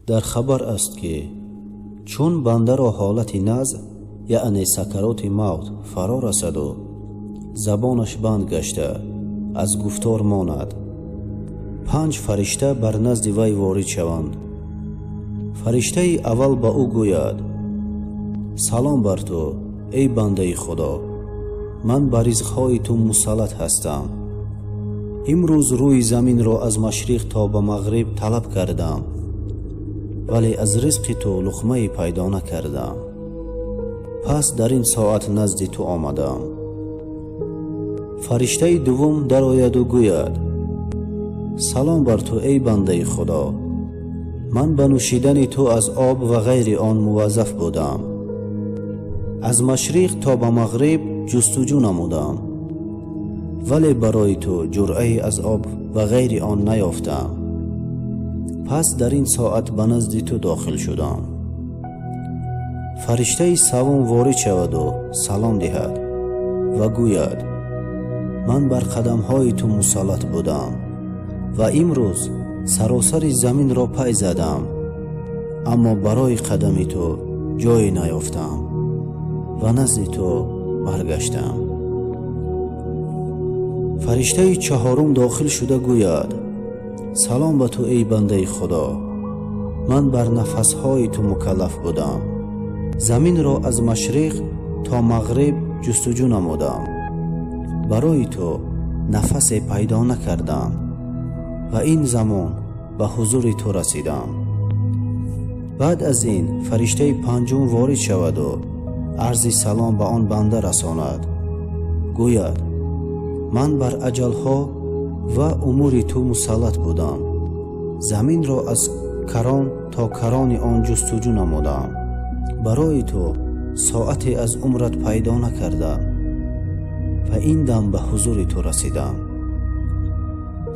Дар хабар аст, ки чун бандаро ҳолати назъ, яъне сакароти мавт, фаро расаду забонаш банд гашта, аз гуфтор монад, панҷ фаришта бар назди вай ворид шаванд. Фариштаи аввал ба ӯ гӯяд: «Салом бар ту, эй бандаи Худо, ман ба ризқҳои ту мусаллат ҳастам. Имрӯз рӯи заминро аз машриқ то ба мағриб талаб кардам, вале аз ризқи ту луқмае пайдо накардам. Пас дар ин соат назди ту омадам». Фариштаи дуввум дарояду гӯяд: «Салом бар ту, эй бандаи Худо, ман ба нӯшидани ту аз об ва ғайри он муваззаф будам. Аз машриқ то ба мағриб ҷустуҷӯ намудам, вале барои ту ҷуръае аз об ва ғайри он наёфтам. Пас дар ин соат ба назди ту дохил шудам». Фариштаи саввум ворид шаваду салом диҳад ва гӯяд: «Ман бар қадамҳои ту мусаллат будам ва имрӯз саросари заминро пай задам, аммо барои қадами ту ҷое наёфтам ва назди ту баргаштам». Фариштаи чаҳорум дохил шуда гӯяд: «Салом ба ту, эй бандаи Худо, ман бар нафасҳои ту мукаллаф будам. Заминро аз машриқ то мағриб ҷустуҷӯ намудам, барои ту нафасе пайдо накардам ва ин замон ба ҳузури ту расидам». Баъд аз ин фариштаи панҷум ворид шаваду арзи салом ба он банда расонад, гӯяд: «Ман бар аҷалҳо ва умури ту мусаллат будам. Заминро аз карон то карони он ҷустуҷӯ намудам, барои ту соате аз умрат пайдо накардам ва ин дам ба ҳузури ту расидам».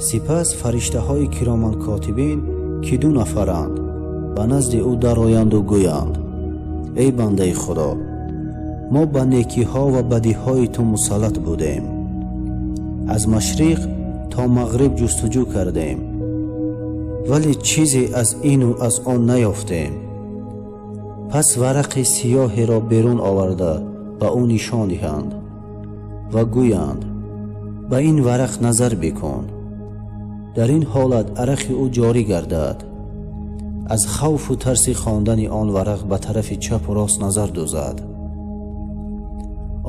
Сипас фариштаҳои кироман котибин, ки ду нафаранд, ба назди ӯ дароянду гӯянд: «Эй бандаи Худо, мо ба некиҳо ва бадиҳои ту мусаллат будем. Аз машриқ то мағриб ҷустуҷӯ кардем, вале чизе аз ину аз он наёфтем». Пас варақи сиёҳеро берун оварда, ба ӯ нишон диҳанд ва гӯянд: «Ба ин варақ назар бикун». Дар ин ҳолат арақи ӯ ҷорӣ гардад. Аз хавфу тарси хондани он варақ ба тарафи чапу рост назар дузад.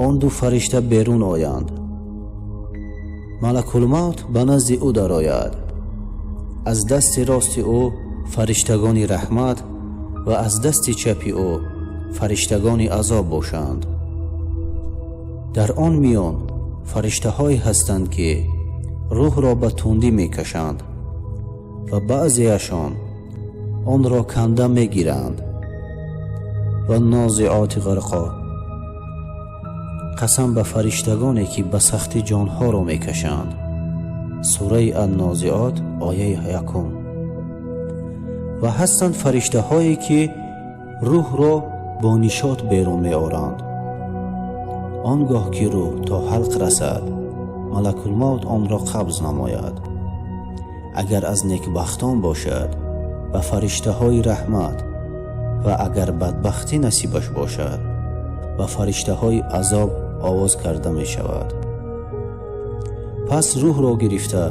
Он ду фаришта берун оянд. Малакулмавт ба назди ӯ дарояд. Аз дасти рости ӯ фариштагони раҳмат ва аз дасти чапи ӯ фариштагони азоб бошанд. Дар он миён фариштаҳое ҳастанд, ки рӯҳро ба тундӣ мекашанд ва баъзеашон онро канда мегиранд. Ваннозиоти ғарқо. Қасам ба фариштагоне, ки ба сахтӣ ҷонҳоро мекашанд. Сураи Аннозиот, ояи 1. Ва ҳастанд фариштаҳое, ки рӯҳро бо нишот берун меоранд. Он гоҳ ки рӯҳ то ҳалқ расад, малакулмавт онро қабз намояд. Агар аз некбахтон бошад, ба фариштаҳои раҳмат ва агар бадбахтӣ насибаш бошад, ба фариштаҳои азоб овоз карда мешавад. Пас рӯҳро гирифта,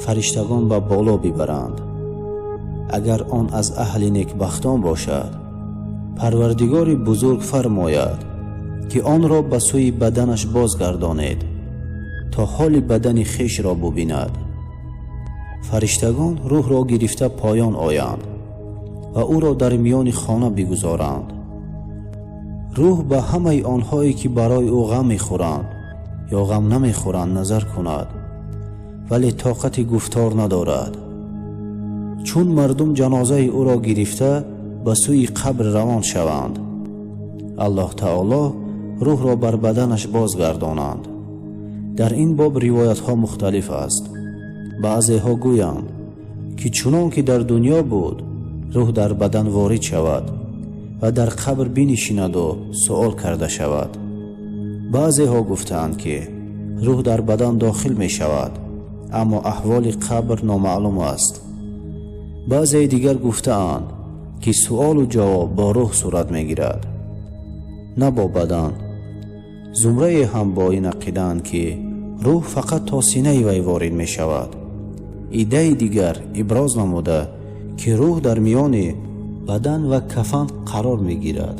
фариштагон ба боло бибаранд. Агар он аз аҳли некбахтон бошад, Парвардигори бузург фармояд, ки онро ба сӯи баданаш бозгардонед, то ҳоли бадани хешро бубинад. Фариштагон рӯҳро гирифта поён оянд ва ӯро дар миёни хона бигузоранд. Рӯҳ ба ҳамаи онҳое, ки барои ӯ ғам мехӯранд ё ғам намехӯранд, назар кунад, вале тоқати гуфтор надорад. Чун мардум ҷанозаи ӯро гирифта, ба сӯи қабр равон шаванд, Аллоҳ таоло рӯҳро бар баданаш бозгардонанд. Дар ин боб ривоятҳо мухталиф аст. Баъзеҳо гӯянд, ки чунон ки дар дунё буд, рӯҳ дар бадан ворид шавад ва дар қабр бинишинаду суол карда шавад. Баъзеҳо гуфтаанд, ки рӯҳ дар бадан дохил мешавад, аммо аҳволи қабр номаълум аст. Баъзеи дигар гуфтаанд, ки суолу ҷавоб бо рӯҳ сурат мегирад, на бо бадан. Зумрае ҳам бо ин ақидаанд, ки рӯҳ фақат то синаи вай ворид мешавад. Иддаи дигар иброз намуда, ки рӯҳ дар миёни бадан ва кафан қарор мегирад.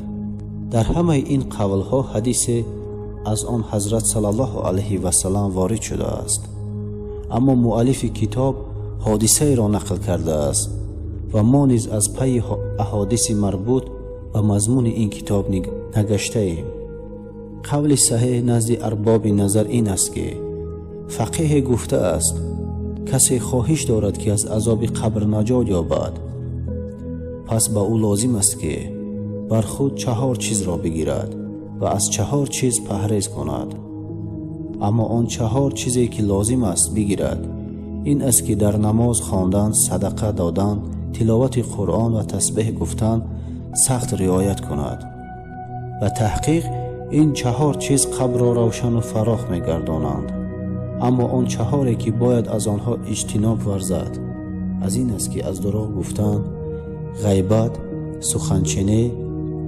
Дар ҳамаи ин қавлҳо ҳадисе аз он ҳазрат саллаллоҳу алайҳи васаллам ворид шудааст. Аммо муаллифи китоб ҳодисаеро нақл кардааст ва мо низ аз пайи аҳодиси марбут ба мазмуни ин китоб нагаштаем. Қавли саҳеҳ назди арбоби назар ин аст, ки фақеҳе гуфтааст: касе хоҳиш дорад, ки аз азоби қабр наҷот ёбад, пас ба ӯ лозим аст, ки бар худ чаҳор чизро бигирад ва аз чаҳор чиз паҳрез кунад. Аммо он чаҳор чизе, ки лозим аст бигирад, ин аст, ки дар намоз хондан, садақа додан, тиловати Қуръон ва тасбеҳ гуфтан сахт риоят кунад. Ба таҳқиқ, ин чаҳор чиз қабрро равшану фарох мегардонанд. Аммо он чаҳоре, ки бояд аз онҳо иҷтиноб варзад, аз ин аст, ки аз дурӯғ гуфтан, ғайбат, суханчинӣ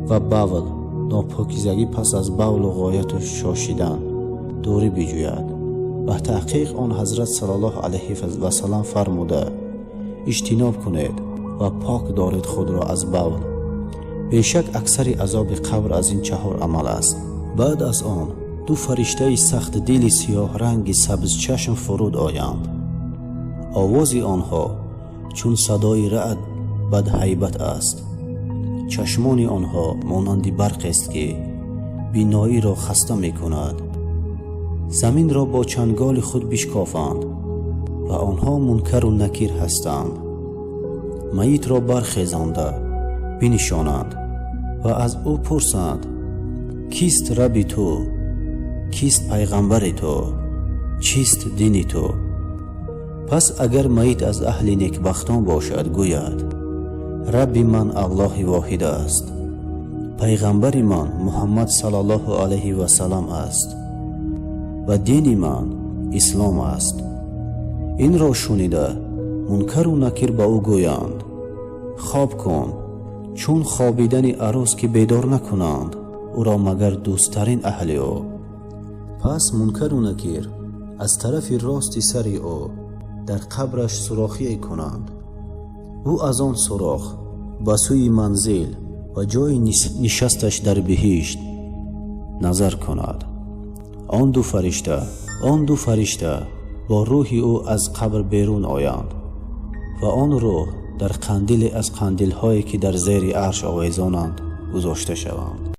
ва бавл, нопокизагӣ пас аз бавлу ғояту шошидан дурӣ биҷӯяд. Ба таҳқиқ, он ҳазрат саллаллоҳу алайҳи васаллам фармуда: иҷтиноб кунед ва пок доред худро аз бавл. Бешак, аксари азоби қабр аз ин чаҳор амал аст. Баъд аз он ду фариштаи сахтдили сиёҳранги сабзчашм фуруд оянд. Овози онҳо чун садои раъд бадҳайбат аст. Чашмони онҳо монанди барқест, ки биноиро хаста мекунад. Заминро бо чанголи худ бишкофанд ва онҳо Мункару Накир ҳастанд. Майитро бархезонда бинишонанд ва аз ӯ пурсанд: кист Рабби ту, кист пайғамбари ту, чист дини ту? Пас агар майит аз аҳли некбахтон бошад, гӯяд: Рабби ман Аллоҳи воҳид аст, пайғамбари ман Муҳаммад саллаллоҳу алайҳи васаллам аст ва дини ман ислом аст. Инро шунида, Мункару Накир ба ӯ гӯянд: хоб кун, чун хобидани арӯс, ки бедор накунанд ӯро, магар дӯсттарин аҳли ӯ. Пас Мункару Накир аз тарафи рости сари ӯ дар қабраш сурохие кунанд. Ӯ аз он сурох ба сӯи манзил ва ҷои нишасташ дар биҳишт назар кунад. Он ду фаришта бо рӯҳи ӯ аз қабр берун оянд ва он рӯҳ дар қандиле аз қандилҳое, ки дар зери арш овезонанд, гузошта шаванд.